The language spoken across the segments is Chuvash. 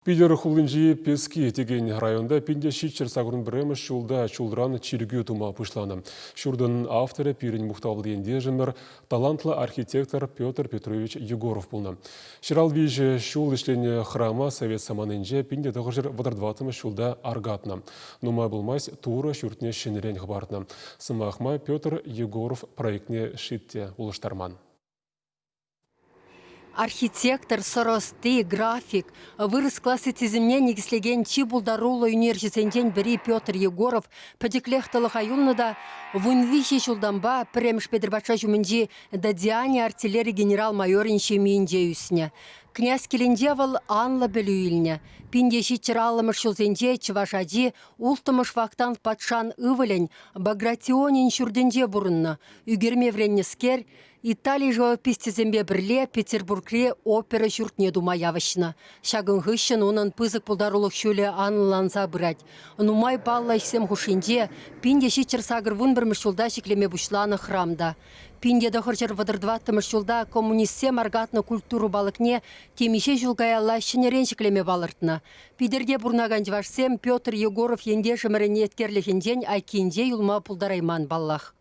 Питӗр хулинчи Пески текен районта 1781 ҫулта чулран чиркӳ тума пуҫланӑ. Ҫуртӑн авторӗ пирӗн мухтавлӑ ентешӗмӗр, талантлӑ архитектор Петр Петрович Егоров пулнӑ. Ҫырал виҫӗ ҫул ӗҫленӗ храма совет саманинче 1934 ҫулта аркатнӑ. Нумай пулмасть Турӑ ҫуртне ҫӗнӗрен хӑпартнӑ. Сӑмах май, Петр Егоров проектне шит те улӑштарман. Архитектор, сӑрӑ-ӑсти, график, вырӑс классицизмне никӗслекен чи пултаруллӑ ӳнерҫӗсенчен пӗри Петр Егоров пӗчӗклех тӑлӑха юлнӑ та 13 ҫултанпа Пӗрремӗш Петӗр патша ҫумӗнчи Дадиани артиллери генерал-майорӗн ҫемйинче ӳснӗ. Князь килӗнче вӑл анлӑ пӗлӳ илнӗ. 1750-мӗш ҫулсенче чӑваш ачи улттӑмӗш вахтанг патшан ывӑлӗн Багратионин ҫуртӗнче пурӑннӑ. Ӳкерме вӗреннӗскер Итали живописцӗсемпе пӗрле Петербургри опера ҫуртне тума явӑҫнӑ. Ҫакӑн хыҫҫӑн унӑн пысӑк пултарулӑх ҫулӗ анлӑланса пырать. Нумай паллӑ ӗҫсем хушшинче 1781 ҫулта ҫӗклеме пуҫланӑ храм та. 1934 ҫулта коммунистсем аркатнӑ культура палӑкне темиҫе ҫул каялла ҫӗнӗрен ҫӗклеме палӑртнӑ. Питӗрте пурӑнакан чӑвашсем Петр Егоров ентешӗмӗрӗн еткерлӗхӗнчен айккинче юлма пултарайман паллах.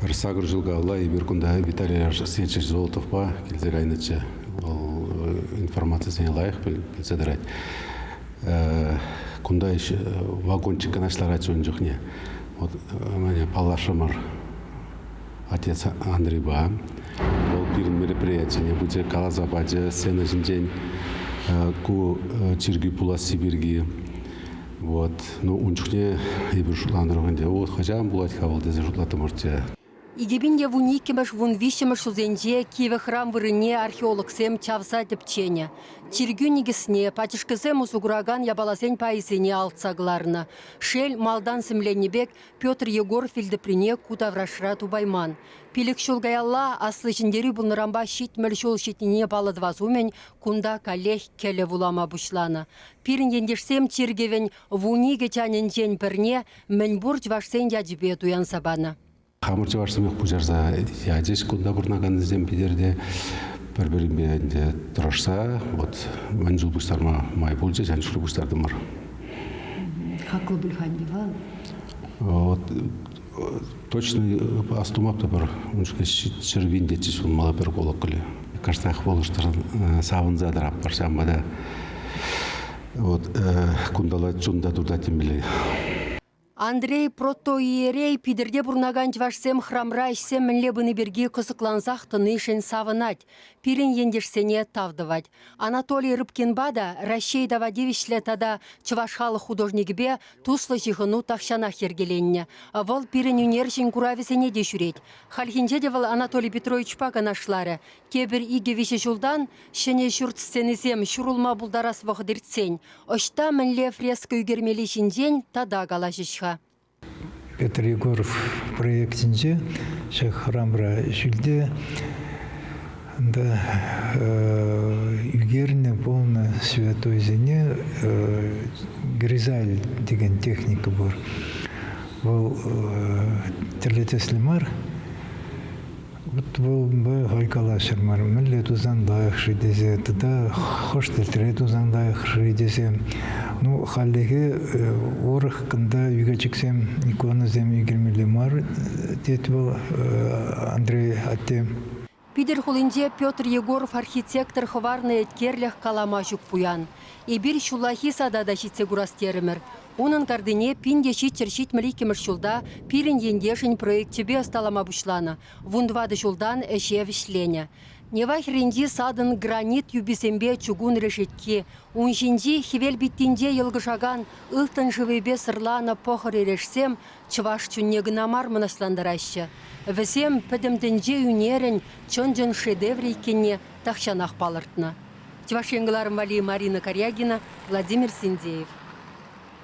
Пӗр сакӑр ҫул каялла эпир кунта Виталий Арсеньевич Золотовпа килсе кайнӑччӗ. Вӑл информацисене лайӑх пӗлсе тӑрать. Кунта вагончик кӑна ларатчӗ ун чухне. Вот паллашрӑмӑр отец Андрейпа. Вӑл пирӗн мероприятине пычӗ, каласа пачӗ сцена ҫинчен ку чиркӳ пуласси пирки. Вот. Ну, ун чухне эпир шутланӑрах ӗнтӗ. Вот хӑҫан пулать-ха вӑл тесе шутлаттӑмӑрччӗ. 2012-мӗш 13-мӗш ҫулсенче кивӗ храм вырӑнне археологсем чавса тӗпченӗ. Чиркӳ никӗсне пачӑшкӑсем усӑ куракан япаласен пайӗсене алтса кӑларнӑ. Шел, малтан сӗмленнӗ пек Петр Егоров вилтӑприне ку таврашра тупайман. Пилӗк ҫул каялла Аслӑ Ҫӗнтерӳ пулнӑранпа 70 ҫул ҫитнине паллӑ тӑвас умӗн кунта каллех кӗлӗ вулама пуҫланӑ. Пирӗн ентешсем чиркӗвӗн 12 чанӗнчен пӗрне мӗнпур чӑвашсен ячӗпе туянса панӑ. Хамӑр чӑвашсемех пуҫарса ячӗҫ кунта пурӑнакансем Питӗрте. Пӗр-пӗринпе ӗнтӗ тӑрӑшса вот мӗн чул пуҫтарма май пулчӗ, ҫавӑн чухлӗ пуҫтартӑмӑр. Хаклӑ пуль-ха ӗнтӗ вӑл. Вот точно астумап та пӗр ун чухне ҫӗр тетчӗҫ мала пӗр колоколе. Кӑштах вӑлӑштӑр савӑнса тӑратпӑр ҫавӑнпа та вот кунталла чунта туртать темелле. Андрей протоиерей Питӗрте пурӑнакан чӑвашсем храмра ӗҫсем мӗнле пыни пирки кӑсӑклансах тӑнишӗн савӑнать, пирӗн ентешсене тав тӑвать. Анатолий Рыбкинпа та Раҫҫей тава тивӗҫлӗ тата чӑваш халӑх художникӗпе туслӑ ҫыхӑну тахҫанах йӗркеленнӗ. Вӑл пирӗн ӳнерҫӗн куравӗсене те ҫӳрет. Хальхинче те вӑл Анатолий Петровичпа канашларӗ. Тепӗр икӗ-виҫӗ ҫултан ҫӗнӗ ҫурт стенисем ҫурӑлма пултарас вӑхӑт иртсен ӑҫта мӗнле фреска ӳкермелли ҫинчен тата калаҫӗҫ-ха. Петр Егоров проектӗнче ҫак храмра ҫӳлте да ӳкернӗ пулнӑ святойсене гризаль текен техника пур. Вӑл тӗрлӗ тӗслӗ мар. Вот вӑл хӑй калаҫӑр мар, мӗнле тусан лайӑх-ши тесе, тата хӑш тӗлре тусан лайӑх-ши тесе. Ну, хальлӗхе урӑх кунта ӳкерчӗксем, иконӑсем ӳкермелле мар, тет вӑл Андрей атте. Питӗр хулинче Петр Егоров архитектор хӑварнӑ еткерлӗх калама ҫук пуян. Эпир ҫуллахи сада та ҫитсе курас терӗмӗр. Унӑн картине 1772 ҫулта пирӗн ентешӗн проекчӗпе ӑсталама пуҫланӑ. 14 ҫултан ӗҫе вӗҫленӗ. Нева хӗрринчи садӑн гранит юписемпе чукун решетки, ун ҫинчи хӗвел питтинче йӑлкӑшакан ылтӑн шывӗпе сӑрланӑ пӑхӑр эрешсем чӑваш чунне кӑна мар мӑнаҫлантараҫҫӗ. Вӗсем пӗтӗм тӗнче ӳнерӗн чӑн-чӑн шедеврӗ иккенне тахҫанах палӑртнӑ. Чӑваш Ен кӑларӑм валли Марина Карягина, Владимир Синдеев.